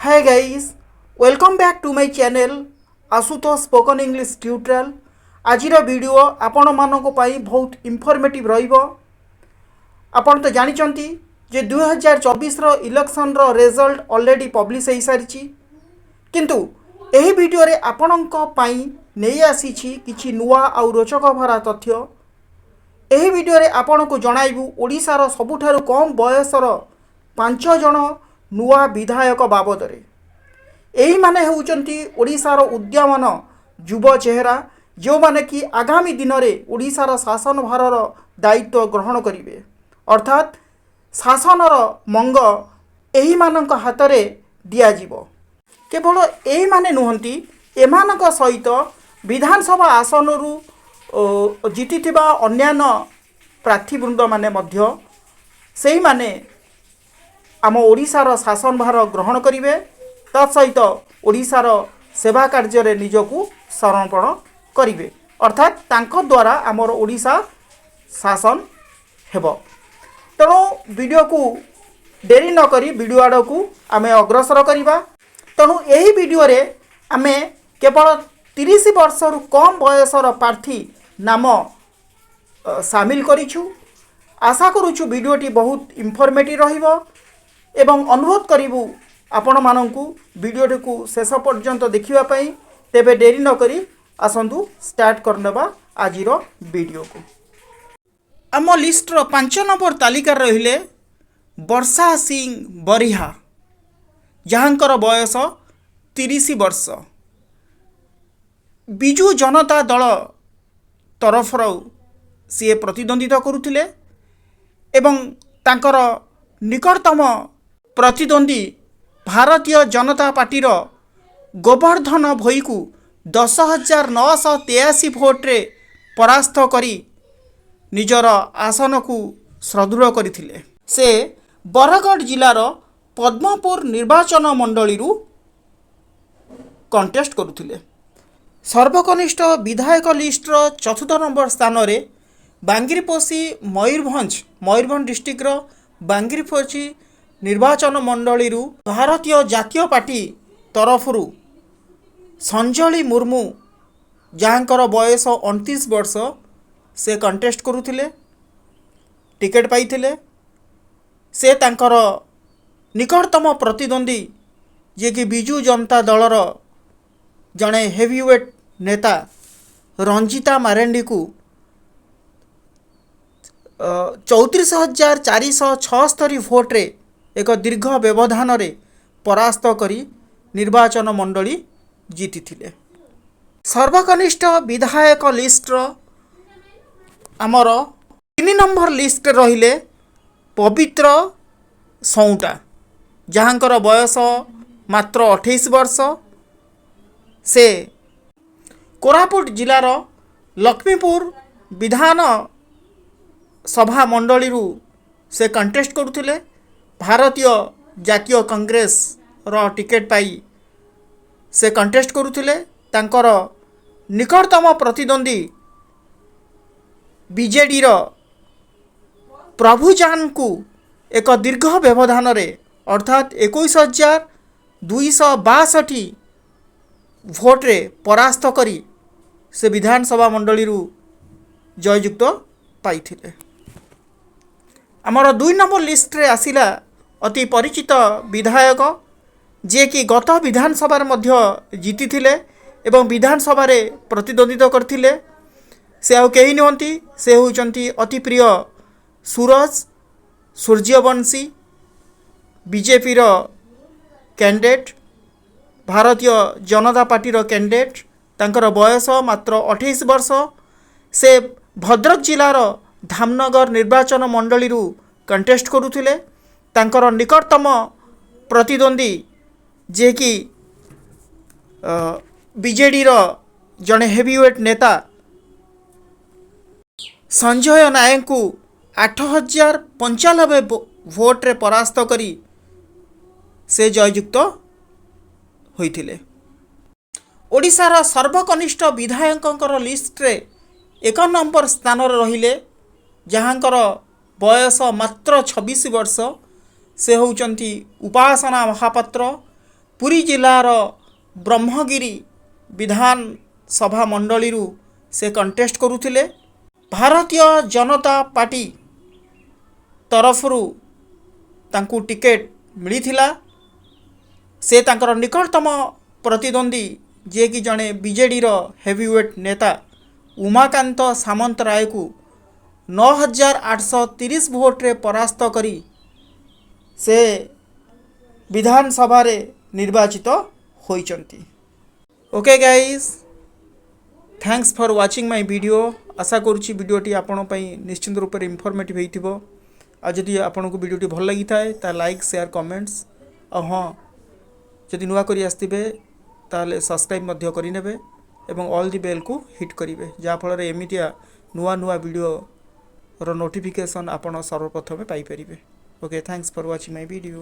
Hi guys, welcome back to my channel Ashutosh spoken English tutorial. ଆଜିର video ଆପଣମାନଙ୍କ ପାଇଁ ବହୁତ ଇନଫର୍ମେଟିଭ୍ ରହିବ। ଆପଣ ତ ଜାଣିଛନ୍ତି ଯେ 2024ର ଇଲେକ୍ସନର ରେଜଲ୍ଟ ଅଲରେଡ଼ି ପବ୍ଲିଶ ହୋଇସାରିଛି, କିନ୍ତୁ ଏହି ଭିଡ଼ିଓରେ ଆପଣଙ୍କ ପାଇଁ ନେଇ ଆସିଛି କିଛି ନୂଆ ଆଉ ରୋଚକ ଭରା ତଥ୍ୟ। ଏହି ଭିଡ଼ିଓରେ ଆପଣଙ୍କୁ ଜଣାଇବୁ ଓଡ଼ିଶାର ସବୁଠାରୁ କମ୍ ବୟସର ପାଞ୍ଚ ଜଣ ନୂଆ ବିଧାୟକ ବାବଦରେ। ଏହିମାନେ ହେଉଛନ୍ତି ଓଡ଼ିଶାର ଉଦୀୟମାନ ଯୁବ ଚେହେରା, ଯେଉଁମାନେ କି ଆଗାମୀ ଦିନରେ ଓଡ଼ିଶାର ଶାସନ ଭାରର ଦାୟିତ୍ୱ ଗ୍ରହଣ କରିବେ, ଅର୍ଥାତ୍ ଶାସନର ମଙ୍ଗ ଏହିମାନଙ୍କ ହାତରେ ଦିଆଯିବ। କେବଳ ଏଇମାନେ ନୁହନ୍ତି, ଏମାନଙ୍କ ସହିତ ବିଧାନସଭା ଆସନରୁ ଜିତିଥିବା ଅନ୍ୟାନ୍ୟ ପ୍ରାର୍ଥୀବୃନ୍ଦମାନେ ମଧ୍ୟ, ସେଇମାନେ ଆମ ଓଡ଼ିଶାର ଶାସନ ଭାର ଗ୍ରହଣ କରିବେ, ତା ସହିତ ଓଡ଼ିଶାର ସେବା କାର୍ଯ୍ୟରେ ନିଜକୁ ସମର୍ପଣ କରିବେ, ଅର୍ଥାତ୍ ତାଙ୍କ ଦ୍ୱାରା ଆମର ଓଡ଼ିଶା ଶାସନ ହେବ। ତେଣୁ ଭିଡ଼ିଓକୁ ଡେରି ନକରି ଭିଡ଼ିଓ ଆଡ଼କୁ ଆମେ ଅଗ୍ରସର କରିବା। ତେଣୁ ଏହି ଭିଡ଼ିଓରେ ଆମେ କେବଳ 30 ବର୍ଷରୁ କମ୍ ବୟସର ପ୍ରାର୍ଥୀ ନାମ ସାମିଲ କରିଛୁ। ଆଶା କରୁଛୁ ଭିଡ଼ିଓଟି ବହୁତ ଇନଫର୍ମେଟିଭ୍ ରହିବ ଏବଂ ଅନୁରୋଧ କରିବୁ ଆପଣମାନଙ୍କୁ ଭିଡ଼ିଓଟିକୁ ଶେଷ ପର୍ଯ୍ୟନ୍ତ ଦେଖିବା ପାଇଁ। ତେବେ ଡେରି ନକରି ଆସନ୍ତୁ ଷ୍ଟାର୍ଟ କରିନେବା ଆଜିର ଭିଡ଼ିଓକୁ। ଆମ ଲିଷ୍ଟର 5 ନମ୍ବର ତାଲିକାରେ ରହିଲେ ବର୍ଷା ସିଂ ବରିହା, ଯାହାଙ୍କର ବୟସ 30 ବର୍ଷ। ବିଜୁ ଜନତା ଦଳ ତରଫରୁ ସିଏ ପ୍ରତିଦ୍ୱନ୍ଦିତା କରୁଥିଲେ ଏବଂ ତାଙ୍କର ନିକଟତମ ପ୍ରତିଦ୍ୱନ୍ଦ୍ୱୀ ଭାରତୀୟ ଜନତା ପାର୍ଟିର ଗୋବର୍ଦ୍ଧନ ଭୋଇକୁ 10,983 ଭୋଟରେ ପରାସ୍ତ କରି ନିଜର ଆସନକୁ ସୁଦୃଢ଼ କରିଥିଲେ। ସେ ବରଗଡ଼ ଜିଲ୍ଲାର ପଦ୍ମପୁର ନିର୍ବାଚନ ମଣ୍ଡଳୀରୁ କଣ୍ଟେଷ୍ଟ କରୁଥିଲେ। ସର୍ବକନିଷ୍ଠ ବିଧାୟକ ଲିଷ୍ଟର ଚତୁର୍ଥ ନମ୍ବର ସ୍ଥାନରେ ବାଙ୍ଗିରିପୋଷି ମୟୂରଭଞ୍ଜ, ମୟୂରଭଞ୍ଜ ଡିଷ୍ଟ୍ରିକ୍ଟର ବାଙ୍ଗିରିପୋଷି ନିର୍ବାଚନ ମଣ୍ଡଳୀରୁ ଭାରତୀୟ ଜାତୀୟ ପାର୍ଟି ତରଫରୁ ସଞ୍ଜଳି ମୁର୍ମୁ, ଯାହାଙ୍କର ବୟସ 29 ବର୍ଷ, ସେ କଣ୍ଟେଷ୍ଟ କରୁଥିଲେ, ଟିକେଟ୍ ପାଇଥିଲେ। ସେ ତାଙ୍କର ନିକଟତମ ପ୍ରତିଦ୍ୱନ୍ଦ୍ୱୀ, ଯିଏକି ବିଜୁ ଜନତା ଦଳର ଜଣେ ହେଭିୱେଟ୍ ନେତା ରଞ୍ଜିତା ମାରାଣ୍ଡିକୁ 34,476 ଭୋଟରେ ଏକ ଦୀର୍ଘ ବ୍ୟବଧାନରେ ପରାସ୍ତ କରି ନିର୍ବାଚନ ମଣ୍ଡଳୀ ଜିତିଥିଲେ। ସର୍ବକନିଷ୍ଠ ବିଧାୟକ ଲିଷ୍ଟର ଆମର 3 ନମ୍ବର ଲିଷ୍ଟରେ ରହିଲେ ପବିତ୍ର ସଉଣ୍ଟା, ଯାହାଙ୍କର ବୟସ ମାତ୍ର 28 ବର୍ଷ। ସେ କୋରାପୁଟ ଜିଲ୍ଲାର ଲକ୍ଷ୍ମୀପୁର ବିଧାନ ସଭା ମଣ୍ଡଳୀରୁ ସେ କଣ୍ଟେଷ୍ଟ କରୁଥିଲେ। ଭାରତୀୟ ଜାତୀୟ କଂଗ୍ରେସର ଟିକେଟ୍ ପାଇ ସେ କଣ୍ଟେଷ୍ଟ କରୁଥିଲେ। ତାଙ୍କର ନିକଟତମ ପ୍ରତିଦ୍ୱନ୍ଦ୍ୱୀ ବିଜେଡ଼ିର ପ୍ରଭୁଜାନଙ୍କୁ ଏକ ଦୀର୍ଘ ବ୍ୟବଧାନରେ, ଅର୍ଥାତ୍ 21,262 ଭୋଟରେ ପରାସ୍ତ କରି ସେ ବିଧାନସଭା ମଣ୍ଡଳୀରୁ ଜୟଯୁକ୍ତ ପାଇଥିଲେ। ଆମର 2 ନମ୍ବର ଲିଷ୍ଟରେ ଆସିଲା ଅତି ପରିଚିତ ବିଧାୟକ, ଯିଏକି ଗତ ବିଧାନସଭାରେ ମଧ୍ୟ ଜିତିଥିଲେ ଏବଂ ବିଧାନସଭାରେ ପ୍ରତିଦ୍ୱନ୍ଦିତା କରିଥିଲେ। ସେ ଆଉ କେହି ନୁହନ୍ତି, ସେ ହେଉଛନ୍ତି ଅତି ପ୍ରିୟ ସୁରଜ ସୂର୍ଯ୍ୟବଂଶୀ, ବିଜେପିର କ୍ୟାଣ୍ଡିଡେଟ୍, ଭାରତୀୟ ଜନତା ପାର୍ଟିର କ୍ୟାଣ୍ଡିଡେଟ୍। ତାଙ୍କର ବୟସ ମାତ୍ର 28 ବର୍ଷ। ସେ ଭଦ୍ରକ ଜିଲ୍ଲାର ଧାମନଗର ନିର୍ବାଚନ ମଣ୍ଡଳୀରୁ କଣ୍ଟେଷ୍ଟ କରୁଥିଲେ। ତାଙ୍କର ନିକଟତମ ପ୍ରତିଦ୍ୱନ୍ଦ୍ୱୀ, ଯିଏକି ବିଜେଡ଼ିର ଜଣେ ହେଭିୱେଟ୍ ନେତା ସଞ୍ଜୟ ନାୟକଙ୍କୁ 8095 ଭୋଟରେ ପରାସ୍ତ କରି ସେ ଜୟଯୁକ୍ତ ହୋଇଥିଲେ। ଓଡ଼ିଶାର ସର୍ବକନିଷ୍ଠ ବିଧାୟକଙ୍କର ଲିଷ୍ଟରେ 1 ନମ୍ବର ସ୍ଥାନରେ ରହିଲେ, ଯାହାଙ୍କର ବୟସ ମାତ୍ର 26 ବର୍ଷ, ସେ ହେଉଛନ୍ତି ଉପାସନା ମହାପାତ୍ର। ପୁରୀ ଜିଲ୍ଲାର ବ୍ରହ୍ମଗିରି ବିଧାନସଭା ମଣ୍ଡଳୀରୁ ସେ କଣ୍ଟେଷ୍ଟ କରୁଥିଲେ। ଭାରତୀୟ ଜନତା ପାର୍ଟି ତରଫରୁ ତାଙ୍କୁ ଟିକେଟ୍ ମିଳିଥିଲା। ସେ ତାଙ୍କର ନିକଟତମ ପ୍ରତିଦ୍ୱନ୍ଦ୍ୱୀ, ଯିଏକି ଜଣେ ବିଜେଡ଼ିର ହେଭିୱେଟ୍ ନେତା ଉମାକାନ୍ତ ସାମନ୍ତରାୟକୁ 9830 ଭୋଟରେ ପରାସ୍ତ କରି ସେ ବିଧାନସଭାରେ ନିର୍ବାଚିତ ହୋଇଛନ୍ତି। Okay guys, thanks for watching my video. ଆଶା କରୁଛି ଭିଡ଼ିଓଟି ଆପଣଙ୍କ ପାଇଁ ନିଶ୍ଚିନ୍ତ ରୂପରେ ଇନଫର୍ମେଟିଭ୍ ହେଇଥିବ। ଆଉ ଯଦି ଆପଣଙ୍କୁ ଭିଡ଼ିଓଟି ଭଲ ଲାଗିଥାଏ, ତାହେଲେ ଲାଇକ୍, ସେୟାର, କମେଣ୍ଟସ୍, ଆଉ ହଁ, ଯଦି ନୂଆ କରି ଆସିଥିବେ ତାହେଲେ ସବସ୍କ୍ରାଇବ୍ ମଧ୍ୟ କରିନେବେ ଏବଂ ଅଲ୍ the ବେଲ୍କୁ ହିଟ୍ କରିବେ, ଯାହାଫଳରେ ଏମିତିଆ ନୂଆ ନୂଆ ଭିଡ଼ିଓର ନୋଟିଫିକେସନ୍ ଆପଣ ସର୍ବପ୍ରଥମେ ପାଇପାରିବେ। Okay, thanks for watching my video.